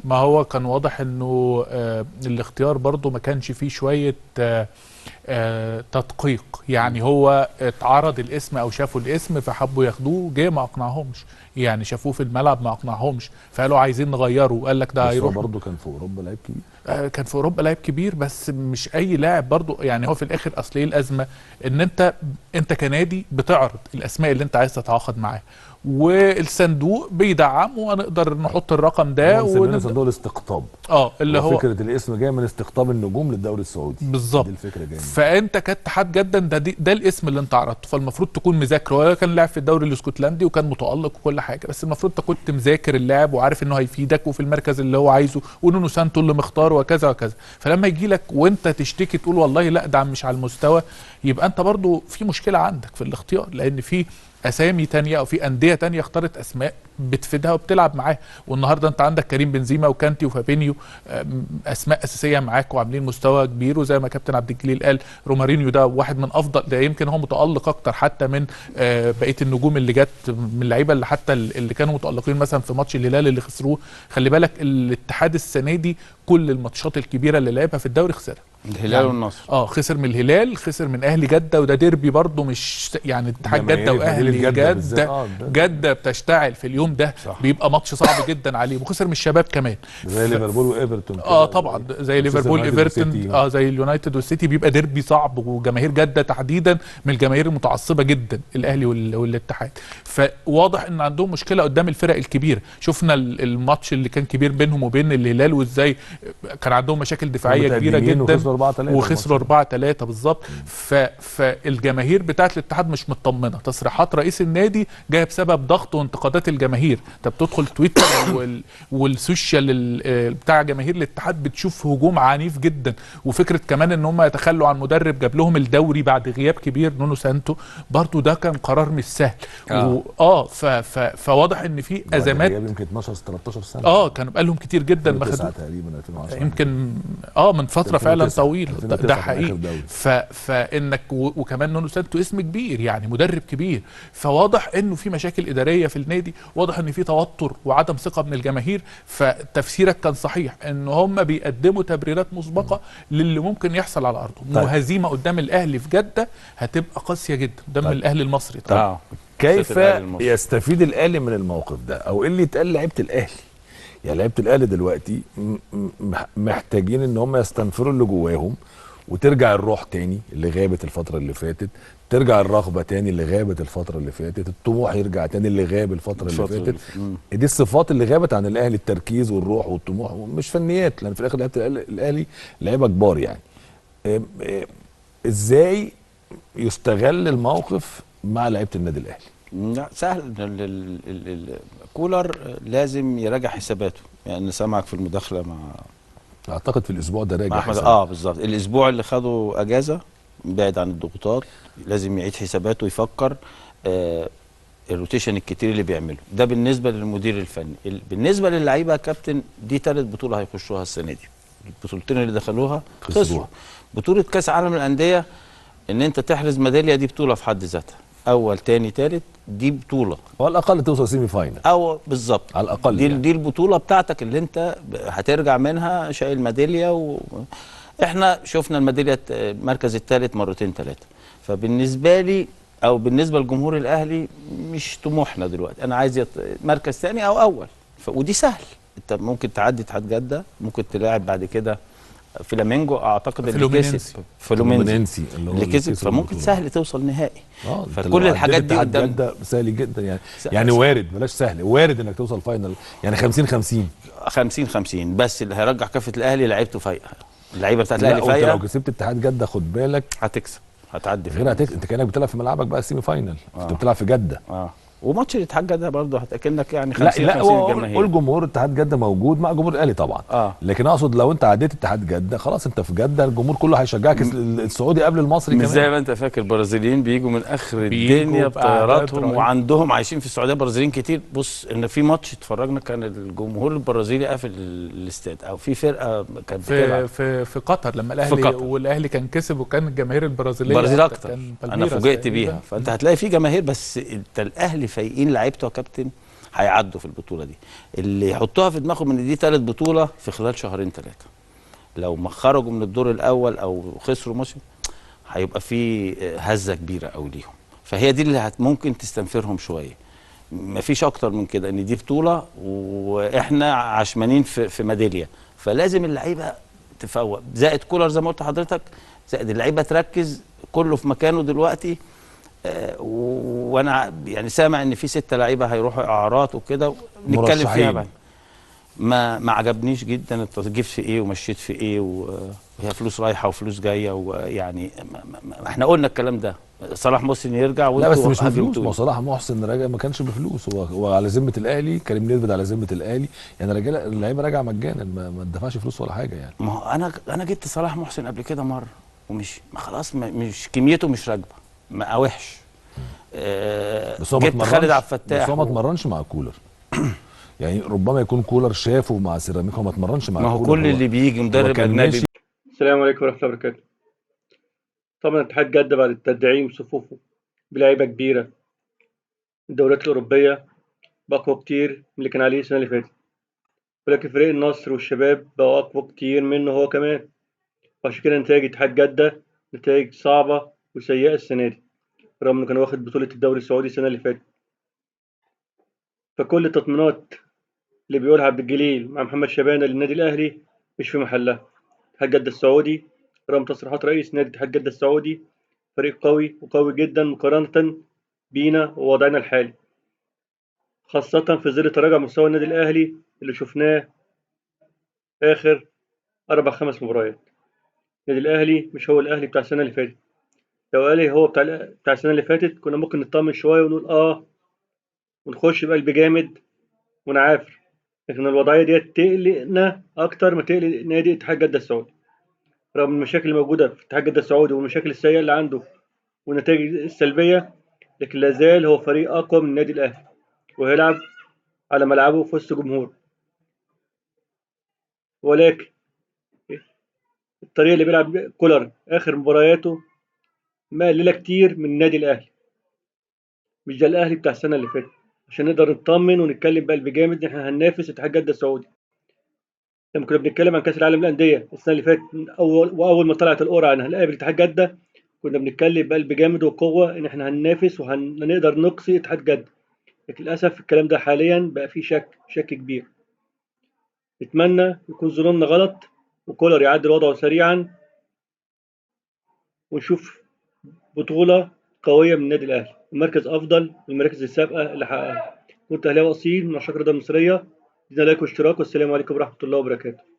ما هو كان واضح انه الاختيار برضو ما كانش فيه شوية تدقيق، يعني هو اتعرض الاسم او شافوا الاسم فحبوا ياخدوه، جه ما اقنعهمش، يعني شافوه في الملعب ما اقنعهمش فقالوا عايزين نغيره، قال لك ده هيروح. برضه كان في اوروبا لعيب كبير، كان في اوروبا لعيب كبير بس مش اي لاعب برضه، يعني هو في الاخر اصل ايه الازمة؟ ان انت كنادي بتعرض الاسماء اللي انت عايز تتعاقد معاها والصندوق بيدعم وهنقدر نحط الرقم ده، صندوق الاستقطاب اللي هو فكرة الاسم جاية من استقطاب النجوم للدوري السعودي بالظبط، دي الفكرة جاية. فانت كاتحاد جدا ده الاسم اللي انت عرضته، فالمفروض تكون مذاكرة. هو كان لاعب في الدوري الاسكتلندي وكان متالق وكل حاجة، بس المفروض انت كنت مذاكر اللاعب وعارف انه هيفيدك وفي المركز اللي هو عايزه، ونونو سانتو اللي مختاره وكذا وكذا. فلما يجي لك وانت تشتكي تقول والله لا ده مش على المستوى، يبقى انت برضو في مشكلة عندك في الاختيار، لان في اسامي تانية او في اندية تانية اختارت اسماء بتفيدها وبتلعب معاها. والنهارده انت عندك كريم بنزيما وكانتي وفابينيو، اسماء اساسية معاك وعاملين مستوى كبير، وزي ما كابتن عبد الجليل قال رومارينيو ده واحد من افضل، ده يمكن هو متالق اكتر حتى من بقية النجوم اللي جت من اللعيبة اللي حتى اللي كانوا متالقين مثلا في ماتش الهلال اللي خسروه. خلي بالك الاتحاد السنة دي كل الماتشات الكبيرة اللي لعبها في الدوري خسرها، الهلال يعني والنصر، خسر من الهلال، خسر من اهلي جده، وده ديربي برضه مش يعني اتحاد جده واهلي جده، جده بتشتعل في اليوم ده، صح. بيبقى ماتش صعب جدا عليه، وخسر من الشباب كمان زي ليفربول وايفرتون، طبعا زي ليفربول ايفرتون، زي اليونايتد والسيتي، بيبقى ديربي صعب، وجماهير جده تحديدا من الجماهير المتعصبه جدا الاهلي والاتحاد. فواضح ان عندهم مشكلة قدام الفرق الكبيرة. شفنا الماتش اللي كان كبير بينهم وبين الهلال، وازاي كان عندهم مشاكل دفاعية كبيرة جدا وخسروا 4-3 بالظبط. فالجماهير بتاعت الاتحاد مش مطمنه، تصريحات رئيس النادي جاية بسبب ضغط وانتقادات الجماهير. انت بتدخل تويتر وال social بتاع جماهير الاتحاد بتشوف هجوم عنيف جدا، وفكره كمان ان هم يتخلوا عن مدرب جاب لهم الدوري بعد غياب كبير نونو سانتو، برضو ده كان قرار مش سهل. فواضح ان في ازمات يمكن 12 13 سنة، كانوا بقالهم كتير جدا ما خدوا تقريبا 2010 يمكن، من فترة فعلا طويلة، ده حقيقي. فانك وكمان نونو سانتو اسم كبير، يعني مدرب كبير، فواضح انه في مشاكل ادارية في النادي، واضح ان في توتر وعدم ثقة من الجماهير. فتفسيرك كان صحيح ان هم بيقدموا تبريرات مسبقة للي ممكن يحصل على ارضهم. طيب. وهزيمة قدام الاهلي في جده هتبقى قاسية جدا قدام طيب. الاهلي المصري طبعا. طيب. كيف يستفيد الاهلي من الموقف ده، او ايه اللي يتقال لعيبة الاهلي؟ يعني لعيبة الاهلي دلوقتي محتاجين ان هم يستنفروا اللي جواهم، وترجع الروح تاني اللي غابت الفترة اللي فاتت، ترجع الرغبة تاني اللي غابت الفترة اللي فاتت، الطموح يرجع تاني اللي غاب الفترة اللي فاتت. دي الصفات اللي غابت عن الاهلي، التركيز والروح والطموح، مش فنيات، لان في الاخر لعيبة الاهلي لعيبة كبار يعني. ازاي يستغل الموقف مع لعيبة النادي الاهلي؟ لا سهل، كولر لازم يراجع حساباته. يعني سامعك في المداخلة مع، اعتقد في الاسبوع ده راجع حساباته. بالظبط، الاسبوع اللي خده اجازه بعد عن الضغوطات لازم يعيد حساباته ويفكر ال rotation الكتير اللي بيعمله ده. بالنسبة للمدير الفني، بالنسبة للعيبة يا كابتن، دي ثالث بطوله هيخشوها السنة دي. البطولتين اللي دخلوها خسروا. بطوله كاس عالم الاندية ان انت تحرز ميدالية دي بطوله في حد ذاتها، اول تاني تالت دي بطوله، وعلى الاقل توصل semi final او بالظبط على الاقل دي, يعني. دي البطولة بتاعتك اللي انت هترجع منها شايل ميدالية. واحنا شفنا الميداليه المركز الثالث مرتين ثلاثة. فبالنسبه لي او بالنسبة لجمهور الاهلي مش طموحنا دلوقتي، انا عايز مركز ثاني او اول، ودي سهل، انت ممكن تعدي اتحاد جده، ممكن تلاعب بعد كده فلامينجو اعتقد اللي كسب، فلومينينسي اللي كسب، فممكن سهل توصل نهائي. فكل الحاجات دي قدام سهل جدا يعني، يعني وارد، بلاش سهل، وارد انك توصل final، يعني 50-50 50-50. بس اللي هيرجع كفه الاهلي لعيبته فايقه، اللعيبة بتاعت الاهلي فايقه. لو كسبت اتحاد جده خد بالك هتكسب، هتعدي غير هتكسب، انت كانك بتلعب في ملعبك بقى ال semi final، انت بتلعب في جده. وماتش الاتحاد جده برضه هتاكنك يعني 50 50 الجماهير. قول جمهور اتحاد جده موجود مع جمهور الاهلي طبعا، لكن اقصد لو انت عديت اتحاد جده خلاص انت في جده، الجمهور كله هيشجعك، السعودي قبل المصري كمان. مش زي ما انت فاكر، البرازيليين بيجوا من اخر الدنيا بطياراتهم، وعندهم عايشين في السعودية برازيليين كتير. بص ان في ماتش اتفرجنا كان الجمهور البرازيلي قافل الاستاد، او في فرقه كانت بتلعب في قطر لما الاهلي والاهلي كان كسب، وكان الجماهير البرازيليه البرازيل اكتر، انا فوجئت بيها. فانت هتلاقي في جماهير، بس انت الاهلي فايقين لعيبته يا كابتن، هيعدوا في البطولة دي. اللي يحطوها في دماغهم ان دي ثالث بطوله في خلال شهرين ثلاثة، لو ما خرجوا من الدور الاول او خسروا موسم هيبقى في هزه كبيرة قوي ليهم، فهي دي اللي ممكن تستنفرهم شوية. مفيش اكتر من كده، ان دي بطوله واحنا عشمانين في ميدالية، فلازم اللعيبة تفوق، زائد كولر زي ما قلت لحضرتك، زائد اللعيبة تركز، كله في مكانه دلوقتي. وانا يعني سامع ان في 6 لعيبة هيروحوا اعارات وكده، نتكلم فيها بعد. ما عجبنيش جدا جبت في ايه ومشيت في ايه، وهي فلوس رايحة وفلوس جاية، ويعني احنا قلنا الكلام ده. صلاح محسن يرجع، لا بس مش بفلوس، ما صلاح محسن راجع ما كانش بفلوس، هو على ذمه الاهلي، كريم نيدفيد على ذمه الاهلي، يعني رجاله اللعيبة راجعه مجانا، ما اتدفعش فلوس ولا حاجة يعني. ما هو انا جبت صلاح محسن قبل كده مرة ومش خلاص، مش كميته مش راكبه، ما وحش. بس هو جبت خالد عبد الفتاح، بس هو ما اتمرنش مع كولر يعني ربما يكون كولر شافه مع سيراميكا، وما اتمرنش مع ما هو كل اللي بيجي مدرب اجنبي. السلام عليكم ورحمة الله وبركاته. طبعا اتحاد جده بعد التدعيم صفوفه بلعيبه كبيرة الدوريات الاوروبية بقوى كتير من اللي كان عليه السنة اللي فاتت، ولكن فريق النصر والشباب بقوا اقوى كتير منه هو كمان، وعشان كده نتائج اتحاد جده نتائج صعبة وسيئة السنة دي، رغم انه كان واخد بطوله الدوري السعودي السنة اللي فاتت. فكل التطمينات اللي بيقولها عبد الجليل مع محمد شبانه للنادي الاهلي مش في محلها. اتحاد جده السعودي رغم تصريحات رئيس نادي اتحاد جده السعودي فريق قوي وقوي جدا مقارنة بينا ووضعنا الحالي، خاصة في ظل تراجع مستوى النادي الأهلي اللي شفناه آخر 4-5 مباريات. النادي الأهلي مش هو الأهلي بتاع السنة اللي فاتت. لو الأهلي هو بتاع السنة اللي فاتت كنا ممكن نطمن شوية ونقول ونخش بقلب جامد ونعافر، لكن الوضعية دي تقلقنا أكتر ما تقلق نادي اتحاد جدة السعودي، رغم المشاكل الموجودة في اتحاد جدة السعودي والمشاكل السيئة اللي عنده والنتائج السلبية، لكن لا زال هو فريق أقوى من النادي الأهلي وهيلعب على ملعبه في وسط جمهور. ولكن الطريقة اللي بيلعب كولر آخر مبارياته مقللة كتير من النادي الأهلي، مش ده الأهلي بتاع السنة اللي فاتت، عشان نقدر نطمن ونتكلم بقلب جامد إن إحنا هننافس اتحاد جدة السعودي. لما كنا بنتكلم عن كأس العالم للأندية السنة اللي فاتت وأول ما طلعت القرعة إن هنقابل اتحاد جدة، كنا بنتكلم بقلب جامد وقوة إن إحنا هننافس وهنقدر نقصي اتحاد جدة، لكن للأسف الكلام ده حاليا بقى فيه شك كبير. نتمنى يكون ظنوننا غلط وكولر يعدل وضعه سريعا ونشوف بطولة قوية من النادي الأهلي، المركز أفضل من المراكز السابقة اللي حققها. كنت أهلاوي أصيل من عشاق الرياضة المصرية، ادينا لايك واشتراك، والسلام عليكم ورحمة الله وبركاته.